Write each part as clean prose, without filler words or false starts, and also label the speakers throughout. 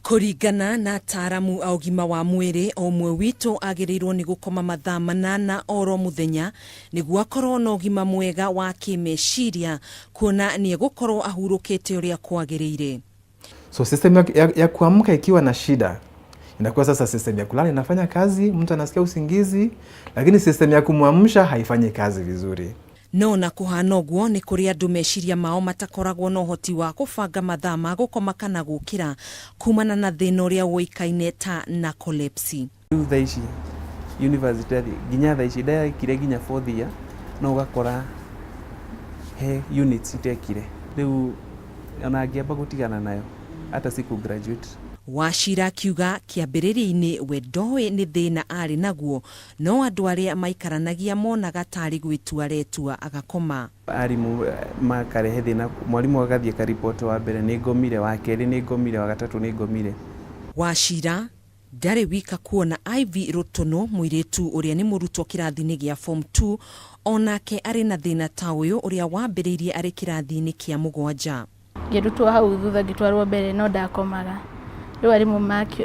Speaker 1: Kũringana na ataaramu a ũgima wa mwĩrĩ, o ũmwe witũ agĩrĩirwo nĩ gũkoma mathaa 8 oro mũthenya nĩguo akorwo na ũgima mwega wa kĩmeciria, kuona nĩ egũkorwo ahurũkĩte ũrĩa kwagĩrĩire.
Speaker 2: So system ya kuamka ikiwa na shida, inakuwa sasa system ya kulala inafanya kazi, mtu anasikia usingizi, lakini system ya kumwamsha haifanyi kazi vizuri.
Speaker 1: No na kũhana ũguo, nĩ kũrĩ andũ meciria mao matakoragwo na ũhoti wa kũbanga mathaa ma gũkoma kana gũkĩra kumana na thĩna ũrĩa ũĩkaine ta narcolepsy.
Speaker 3: Rĩu thaa ici university athiĩ nginya thaa ici ndekire nginya fourth year, no ũgakora he units itekire. Rĩu ona ngĩamba gũtigana nayo hata siku graduate.
Speaker 1: Wachira akiuga kĩambĩrĩria-inĩ we ndoĩ nĩ thĩna arĩ naguo, no andũ arĩa maikaranagia monaga tarĩ gwĩtua aretua agakoma.
Speaker 3: Arimũ makarehe thĩna, mwarimũ agathiĩ akariboti, wa mbere nĩ ngomire, wa kerĩ nĩ ngomire, wa gatatũ nĩ ngomire.
Speaker 1: Wachira ndarĩ wika, kuona Ivy Rũtũnũ, mũirĩtu ũrĩa nĩ mũrutwo kĩrathi-inĩ gĩa form 2, onake arĩ na thĩna ta ũyũ ũrĩa wambĩrĩirie arĩ kĩrathi-inĩ kĩa 7.
Speaker 4: Ngĩrutwo hau thutha ngĩtwarwo mbere, no ndakomaga. Rĩu arimũ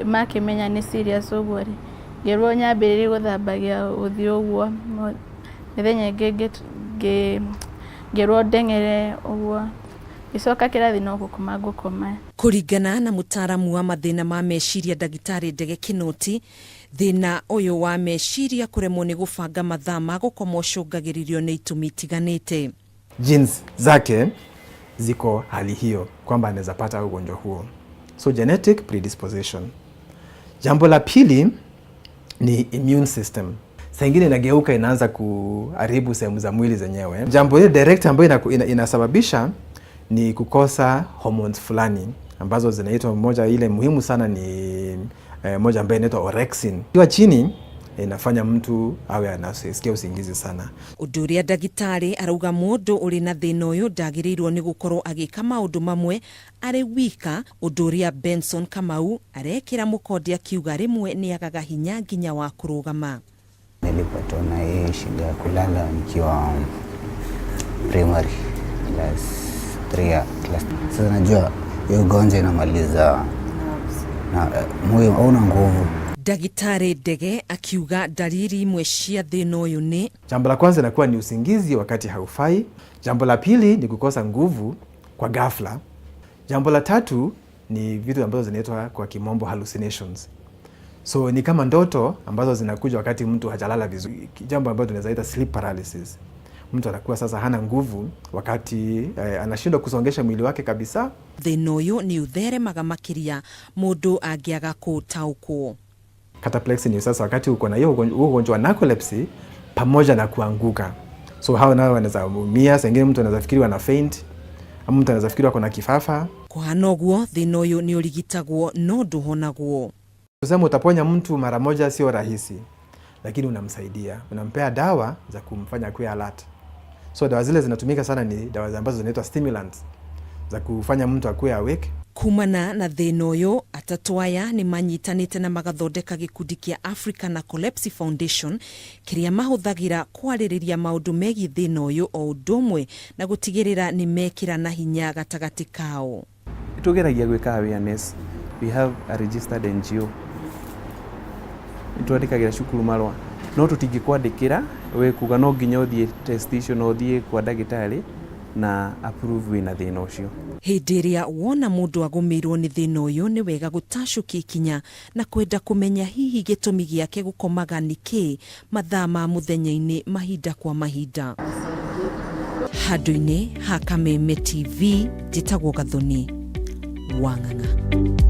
Speaker 4: makĩmenya nĩ serious ũguo rĩ, ngĩrwo nyambĩrĩrie gũthambagia ũthiũ ũguo. Mĩthenya ĩngĩ ngĩrwo ndeng'ere ũguo. Ngĩcoka kĩrathi no gũkoma ngũkoma.
Speaker 1: Kũringana na mũtaaramu wa mathĩna ma meciria, ndagĩtarĩ Ndege Kinoti, thĩna ũyũ wa meciria kũremwo nĩ gũbanga mathaa ma gũkoma ũcũngagĩrĩrio nĩ itũmi itiganĩte.
Speaker 2: Genes zake ziko hali hiyo kwamba anaweza pata ugonjwa huo, so genetic predisposition. Jambo la pili ni immune system. Saa ingine inageuka, inaanza kuharibu sehemu za mwili zenyewe. Jambo hili direct ambayo inasababisha ni kukosa hormones fulani ambazo zinaitwa, moja ile muhimu sana ni moja ambayo inaitwa orexin. Ikiwa chini, inafanya mtu awe anasikia usingizi sana.
Speaker 1: Ũndũ ũrĩa ndagĩtarĩ arauga, mũndũ ũrĩ na thĩna ũyũ ndagĩrĩirwo nĩ gũkorwo agĩka maũndũ mamwe arĩ wika, ũndũ ũrĩa Benson Kamau arekĩra mũkonde akiuga rĩmwe nĩ agaga hinya nginya wa kũrũgama.
Speaker 5: Nilipatwa na hii shida ya kulala nikiwa primary class 3 ya class. Sasa najua hiyo ugonjwa inamaliza na moyo hauna nguvu.
Speaker 1: Ndagĩtarĩ Ndege akiuga dalili imwe cia thĩna ũyũ nĩ:
Speaker 2: Jambo la kwanza inakuwa ni usingizi wakati haufai. Jambo la pili ni kukosa nguvu kwa ghafla. Jambo la tatu ni vitu ambazo zinaitwa kwa kimombo hallucinations. So ni kama ndoto ambazo zinakuja wakati mtu hajalala vizuri, jambo ambalo tunaweza ita sleep paralysis. Mtu anakuwa sasa hana nguvu wakati anashindwa kusongesha mwili wake kabisa.
Speaker 1: Thĩna ũyũ nĩ ũtheremaga makĩria mũndũ angĩaga kũtaũkwo.
Speaker 2: Cataplexy ni sasa wakati uko na hiyo huo ugonjwa wa narcolepsy pamoja na kuanguka. So hao nao wanaweza umia, saa ingine mtu anaweza fikiri wana faint, ama mtu anaweza fikiri wako na kifafa.
Speaker 1: Kũhana ũguo, thĩna ũyũ nĩ ũrigitagwo no ndũhonagwo.
Speaker 2: Kusema utaponya mtu mara moja sio rahisi, lakini unamsaidia, unampea dawa za kumfanya akuwe alert. So dawa zile zinatumika sana ni dawa ambazo zinaitwa stimulants za kufanya mtu akuwe awake.
Speaker 1: Kumana na thĩna ũyũ, atatũ aya nĩ manyitanĩte na magathondeka gĩkundi kĩa Africa Narcolepsy Foundation kĩrĩa mahũthagĩra kwarĩrĩria maũndũ megiĩ thĩna ũyũ, o ũndũ ũmwe na gũtigĩrĩra nĩ mekĩra na hinya gatagatĩ kao.
Speaker 3: Tugeragia gwĩka awareness. We have a registered NGO. Nĩtwandĩkagĩra cukuru marũa, no tũtingĩkwandĩkĩra we kuga no nginya ũthiĩ test icio, no ũthiĩ kwa ndagĩtarĩ na approve wĩna thĩna ũcio.
Speaker 1: Hĩndĩ ĩrĩa wona mũndũ agũmĩirwo nĩ thĩna ũyũ, nĩ wega gũtacũkia ikinya na kwenda kũmenya hihi gĩtũmi gĩake gũkomaga nĩ kĩ mathaa ma mũthenya-inĩ mahinda kwa mahinda. Handũ-inĩ ha Kameme TV, njĩtagwo Gathoni Wang'ang'a.